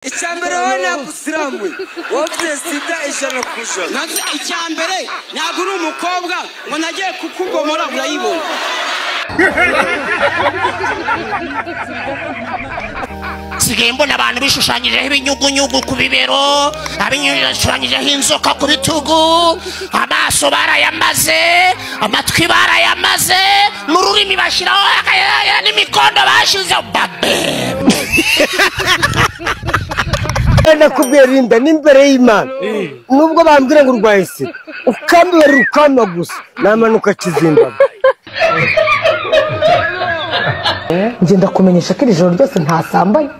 Icyambere wowe nagusiramwe wowe sida 100%. Icyambere ntabwo uri umukobwa ngo nagiye kukugomora urayibona. Sigaye mbona abantu bishushanyijeho ibinyugunyugu ku bibero, abishushanyijeho inzoka ku bitugu, amaso barayamaze, amatwi barayamaze, n'ururimi bashyiraho n'imikondo bashizeho babe. Nakubwiye Linda n'imbere y'Imana nubwo bambwira ngo urwaye sida ukambwira ukama gusa namanuka Kizimbabwe. Njye ndakumenyesha ko iri joro ryose ntasambanye,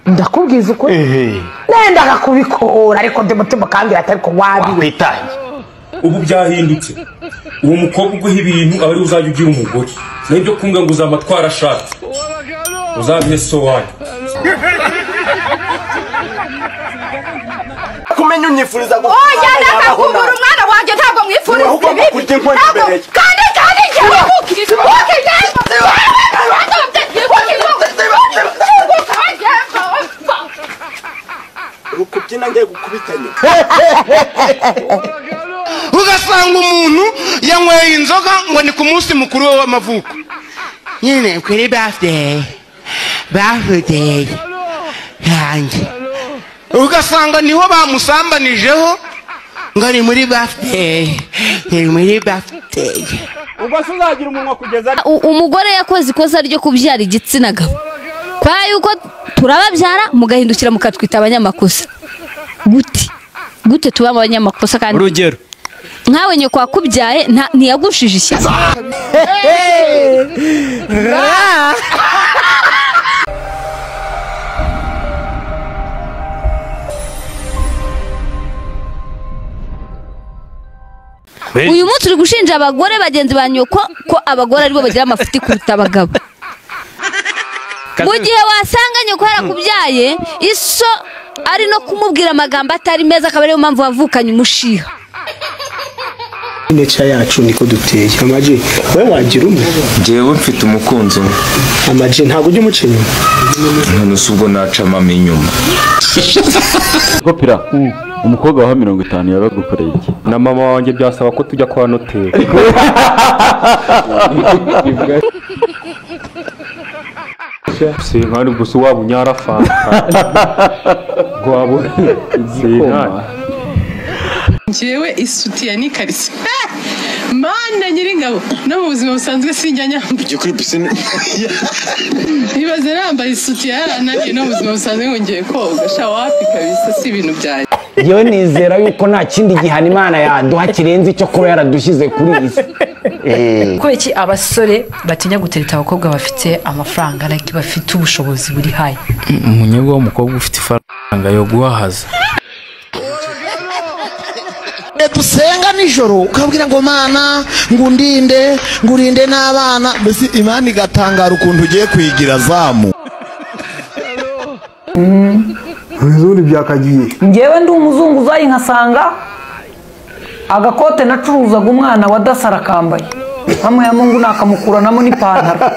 ndakubwiza ukuri, nendaga kubikora ariko ndi mutima ukambwira ati ariko wabiwe. Ubu byahindutse, uwo mukobwa uguha ibintu aba ari uzajya ugira umugore, n'ibyo kumbwa ngo uzaba twarashatse uzabihe so wanyu. Kumenya unyifuriza ngo oya nakakugura umwana wanjye ntabwo mwifuriza ibibi kandi kandi njyewe rukubyina ngiye gukubitanya. Ugasanga umuntu yanyweye inzoga ngo ni ku munsi mukuru we w'amavuko, nyine kuri birthday birthday yanjye, ugasanga niho bamusambanijeho ngo ni muri birthday, ni muri birthday. Ubwo se uzagira umunwa kugeza umugore yakoze ikosa ryo kubyara igitsina gabo, kwa yuko turababyara mugahindukira mukatwita abanyamakosa. Gute gute tuba abanyamakosa? Kandi urugero nkawe nyoko wakubyaye ntiyagushije ishyano. Uyu munsi uri gushinja abagore bagenzi ba nyoko ko abagore aribo bagira amafuti kuruta abagabo. Mu gihe wasanga nyoko yarakubyaye iso ari no kumubwira amagambo atari meza, akaba ariyo mpamvu wavukanye umushiha. Nature yacu niko duteye. Amaji wewe wagira umwe? Njyewe mfite umukunzi umwe. Amaji ntabwo ujya umuca inyuma? None se ubwo naca mama inyuma. Kopira umukobwa wa 50 yabagukoreye iki? Na mama wanjye byasaba ko tujya kwa noteri. Sinkani gusa waba unyarafanta gwabo sinkani. Njyewe isutiya n'ikariso mana nyiringabo no mu buzima busanzwe sinjya nyambara kuri pisine. Ibaze nambaye isutiya yarananiye no mu buzima busanzwe ngo ngiye koga sha wapi kabisa, si ibintu byanjye. Yewe nizera yuko nta kindi gihano Imana yaduha kirenze icyo kuba yaradushyize kuri iyi si. Kubera iki abasore batinya gutereta abakobwa bafite amafaranga, like bafite ubushobozi buri high? Umunyego w'umukobwa ufite ifaranga yo guhahaza. Dusenga nijoro ukabwira ngo Mana ngundinde ngurinde n'abana, mbese Imana igatangara ukuntu ugiye kwigira zamu. Ubundi byakagiye. Njyewe ndi umuzunguzayi nkasanga agakote nacuruzaga umwana wa dasara kambaye hamwe ya Mungu nakamukuranamo n'ipantaro.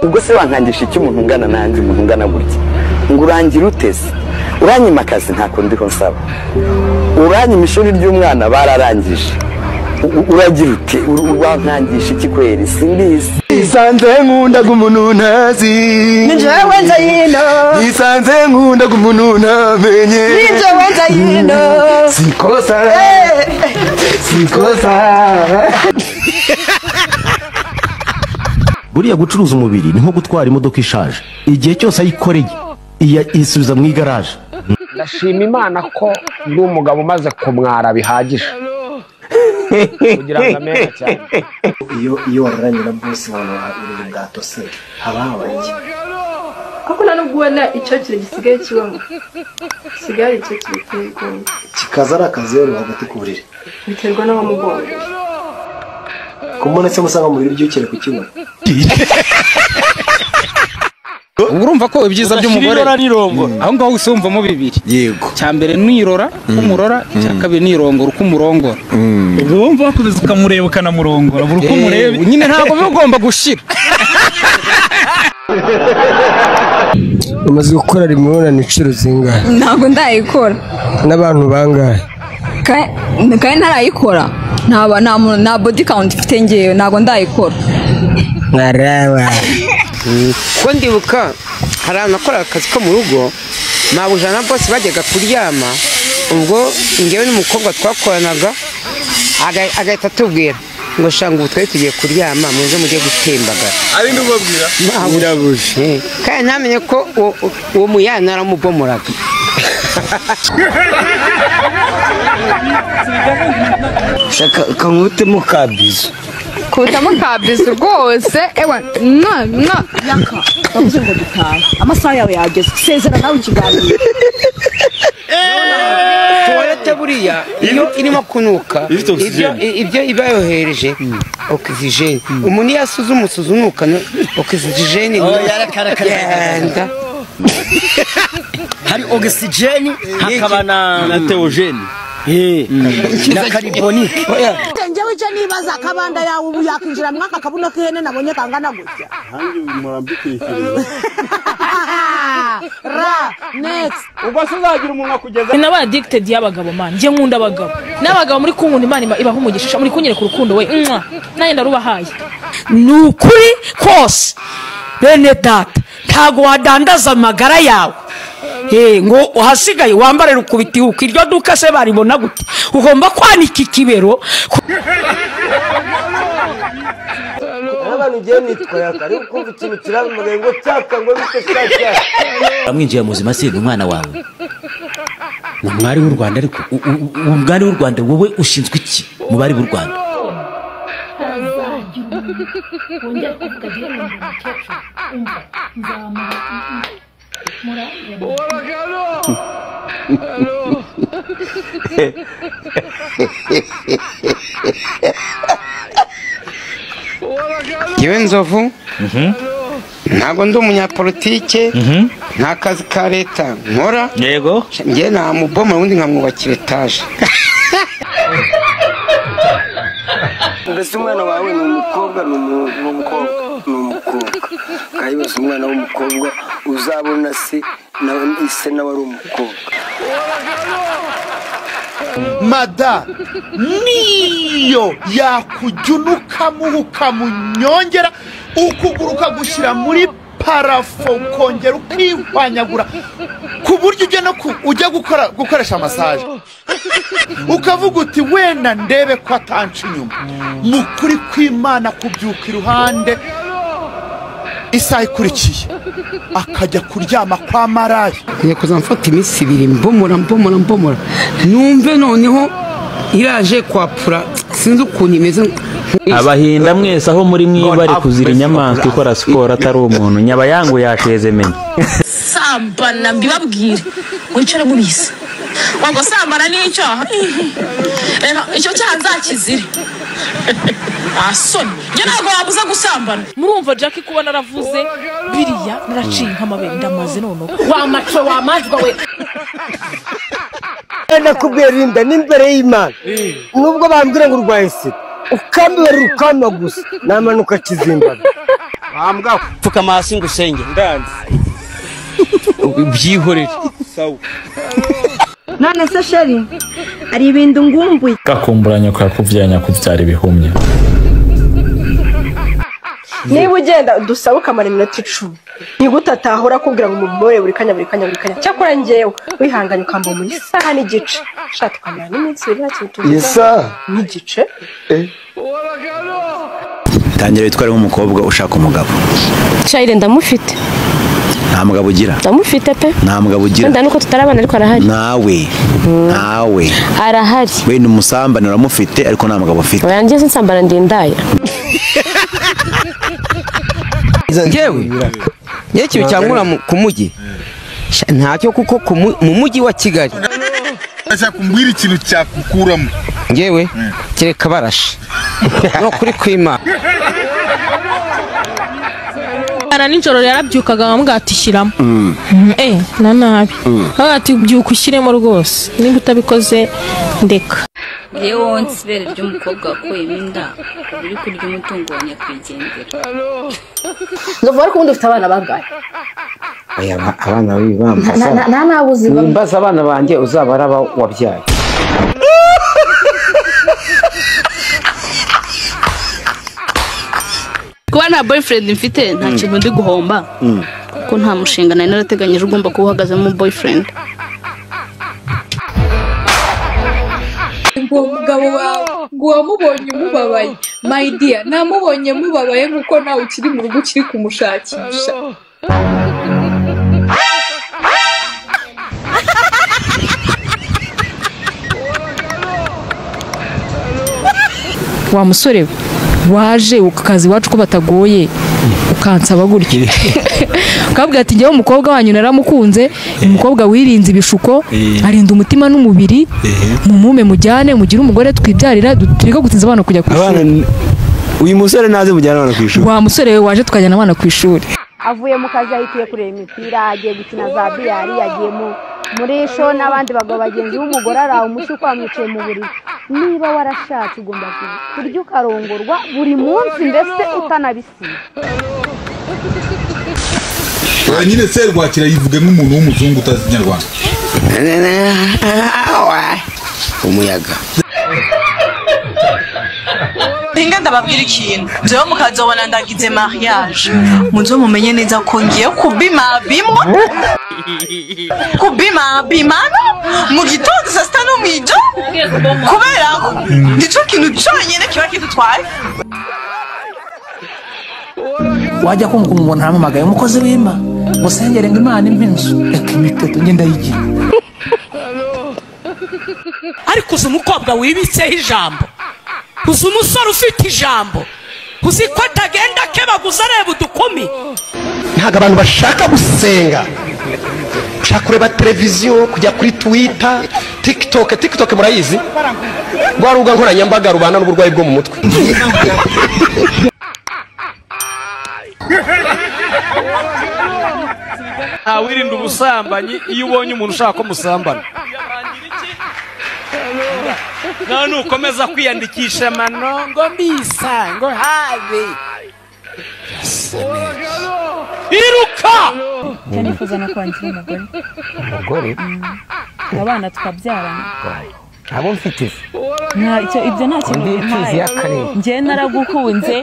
Ubwo se wankangisha iki umuntu ungana nanjye, umuntu ungana gutya ngo urangira utese uranyima akazi ntako ndiho nsaba, uranyima ishuri ry'umwana bararangije, uragira ute wankangisha iki kweri? Simbizi. Nisanze nkundaga umuntu ntazi, ninjewe nzayino, nisanze nkundaga umuntu ntamenye, ninjewe nzayino, sikosa sikosa. Buriya gucuruza umubiri ni nko gutwara imodoka ishaje, igihe cyose ayikoreye isubiza mu igaraje. Ndashima Imana ko ndi umugabo umaze kumwara bihagije kugira ngo amenye cyane. Iyo wararanye na boss wawe urira bwatose haba habaye iki? Kuko nta nubwo ubona icyokere gisigaye kibaho. Gisigaye ari icyokere giteye ubwoba. Kikaza ari akazeru hagati ku buriri. Biterwa n'abamugonga. Kumubona se musanga mu biryo by'ukere kukibona. Urumva ko ibyiza by'umugore aho ngaho usumvamo bibiri. Yego. Cya mbere nirora kumurora, cya kabiri nirongora ukumurongora. Ubwo wumva wakomeza ukamureba ukanamurongora buri uko umureba nyine ntabwo biba ugomba gushira. Umaze gukora imibonano inshuro zingahe? Ntabwo ndayikora. N'abantu bangahe? Kandi ntarayikora. Nta body count mfite ngewe, ntabwo ndayikora. Narawa. Ko ndibuka hari ahantu nakora akazi ko mu rugo, mabuja na boss bajyaga kuryama, ubwo ngewe n'umukobwa twakoranaga agahita atubwira ngo shanga ubu twari tugiye kuryama muze mujye gutembagara. Ari ndubabwira? Nyirabuja. Kandi ntamenye ko uwo muyana naramubomoraga. Shaka kankutemo kabizo. Kubitamo kabizo rwose ewa mwa mwa yaka bavuze ngo dutahe amasaha yawe yageze sezera nawe ikiganiro. Toilette buriya iyo irimo kunuka ibyo iba yohereje oxygene, umuntu iyo asuzuma usuzunuka oxygene yenda hari oxygene hakaba na theogene na carbonique. Njyewe icyo nibaza akabanda yawe ubu yakinjira mwaka kabuno k'ihene nabonye kangana gutya. Ra next. Ubwo se uzagira umunwa kugeza. Naba addicted y'abagabo man, njye nkunda abagabo. N'abagabo muri kunkunda Imana ibaha umugisha, muri kunyereka urukundo we. Nanjye ndarubahaye. Ni ukuri kose bene data ntago wadandaza amagara yawe. Ngo uhasigaye wambare rukubiti iryo duka se baribona gute? Ugomba kwanika ikibero. Abantu ugiye nitwa yakari ukumva ikintu kiramugaye ngo cyaka ngo bite cyaka. Amwinjiye muzima se umwana wawe. Ni umwari w'u Rwanda ariko umwari w'u Rwanda wowe ushinzwe iki mu bari b'u Rwanda? Yewe Nzovu, ntabwo ndi umunyapolitike, nta kazi ka leta nkora. Yego. Njye namuboma ubundi nkamwubakira etaje. Mbese umwana wawe ni umukobwa ni umukobwa ni umukobwa kayibaza umwana w'umukobwa uzabona se ise nawe ari umukobwa. Mada niyo yakujyunukamo ukamunyongera ukuguru ukagushyira muri parafo ukongera ukihwanyagura ku buryo ujya no ujya gukoresha massage ukavuga uti wenda ndebe ko atanca inyuma. Mu kuri kw'Imana kubyuka iruhande isaha ikurikiye akajya kuryama kwa maraya. Ngiye kuza mfata iminsi ibiri mbomora mbomora mbomora numve noneho iraje kwapfura sinzi ukuntu imeze. Abahinda mwese aho muri mwibare kuzira inyamaswa ikora siporo atari umuntu nyabayangu yasheze menya. Sambana mbibabwire wicare mubizi wango sambana ni icyaha icyo cyaha nzakizire asoni njye ntabwo wabuza gusambana. Murumva Jackie kuba naravuze biriya naraciye nk'amabere ndamaze noneho wamacwe wamajwa we. Nakubwiye Linda n'imbere y'Imana nubwo bambwira ngo urwaye sida ukambibarira ukama gusa namanuka kizimbabwe. Wambwa pfukama hasi ngo usenge ndanze byihorere. Sawa. None se sheri ari ibintu ngumbuye gakumburanya kwa kuvyanya kuvyara ibihumye. Niba ugenda dusaba ukamara iminota 10 nigute atahora akubwira ngo umubore buri kanya buri kanya buri kanya. Cyakora njyewe wihanganye ukamba mu isaha n'igice shaka tukamara n'iminsi ibiri nta kintu tuvuga. Isaha n'igice. Tangira witware nk'umukobwa ushaka umugabo. Chayire ndamufite. Nta mugabo ugira? Ndamufite pe. Nta mugabo ugira? Wenda nuko tutarabana ariko arahari. Nawe nawe arahari. We ni umusambane uramufite ariko nta mugabo ufite. Oya njye sinsambana ndi indaya. Njyewe Ngewe ikintu cyangura ku mujyi ntacyo, kuko mu mujyi wa Kigali ndashaka kumbwira ikintu cyakukuramo. Ngewe kereka barashe no kuri kwima. Ara nijoro yarabyukaga bamubwira ati shyiramo na nabi, ati byuka ushyiremo rwose, niba utabikoze ndeka. Yewe wonse ibere ry'umukobwa wakuyemo inda uri kurya umutungo wa nyakwigendera. Nzovu, ariko ubundi ufite abana bangahe? Abana b'ibambaza nta nabuzi. Wimbaza abana banjye uzaba araba wabyaye. Kuba nta boyfriend mfite nta kintu ndi guhomba, kuko nta mushinga nari narateganyije ugomba kuba uhagazemo boyfriend. Ngo umugabo wawe ngo wamubonye umubabaye, my dear, namubonye mubabaye nkuko nawe ukiri mu rugo ukiri kumushakisha. Wa musore waje ukazi iwacu ko batagoye ukansaba gutya, ukabwira ati njyewe umukobwa wanyu naramukunze, umukobwa wirinze ibishuko, arinda umutima n'umubiri, mumume mujyane mugire umugore twibyarira, tureke gutinza abana kujya ku ishuri. Uyu musore naze mujyana abana ku ishuri. Wa musore we waje tukajyana abana ku ishuri. Avuye mu kazi ahitiye kureba imipira, agiye gukina za biyari, yagiye muri sho n'abandi bagabo bagenzi b'umugore, araho umushyuko wamwicaye mu buriri. Niba warashatse ugomba kurya ukarongorwa buri munsi, mbese utanabisiba. Nyine Serwakira yivuge nk'umuntu w'umuzungu utazi ikinyarwanda. Umuyaga. Hinga ndababwira ikintu, jewe mukazobona ndagize mariage, muzo mumenye neza ko ngiye kubima bimwa kubima bimana mu gitondo saa sita no mwijo, kubera ko nico kintu conyene kiba kidutwaye. Wajya kumva umuntu aramamagaye umukozi w'Imana musengere ngo Imana impe inzu, reka imiteto ngenda yigira. Ariko uzi umukobwa wibitseho ijambo, uzi umusore ufite ijambo, uzi ko atagenda akebaguza areba udukumi. Ntabwo abantu bashaka gusenga, bashaka kureba televiziyo, kujya kuri Twitter, TikTok. TikTok murayizi, rwa rubuga nkoranyambaga rubana n'uburwayi bwo mu mutwe. Ntawirinda ubusambanyi iyo ubonye umuntu ushaka ko musambana. None ukomeza kwiyandikisha mano ngo mbisa ngo habe. Iruka! Cyanifuza no kwangira umugore. Umugore? Abana tukabyarana. Abo mfite. Nta icyo ibyo nta kintu bimpaye. Njye naragukunze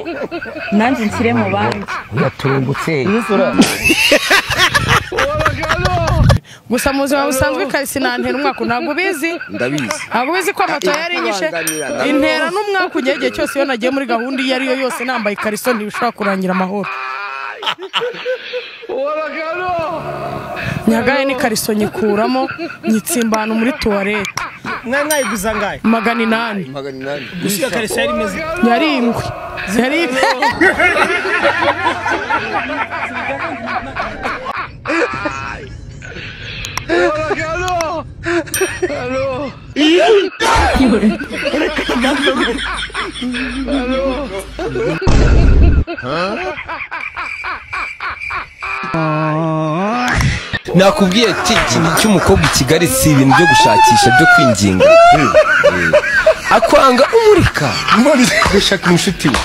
nanjye nshyire mu bandi. Uyaturumbutse. Gusa mu buzima busanzwe kahise nantera umwaka, ntabwo ubizi? Ndabizi. Ntabwo ubizi ko moto yari inyishe intera n'umwaka ugiye igihe cyose iyo nagiye muri gahunda iyo ari yo yose nambaye ikariso ntibishobora kurangira amahoro. Nyagaye n'ikariso nyikuramo nyitsimbana muri tuwarete. Mwa mwayiguza ngahe? 800. 800. Gusa ikariso yari imeze yari ingwe. Yari Nakubwiye ati ikintu cy'umukobwa i Kigali si ibintu byo gushakisha byo kwinginga. Akwanga umurika gushaka inshuti we.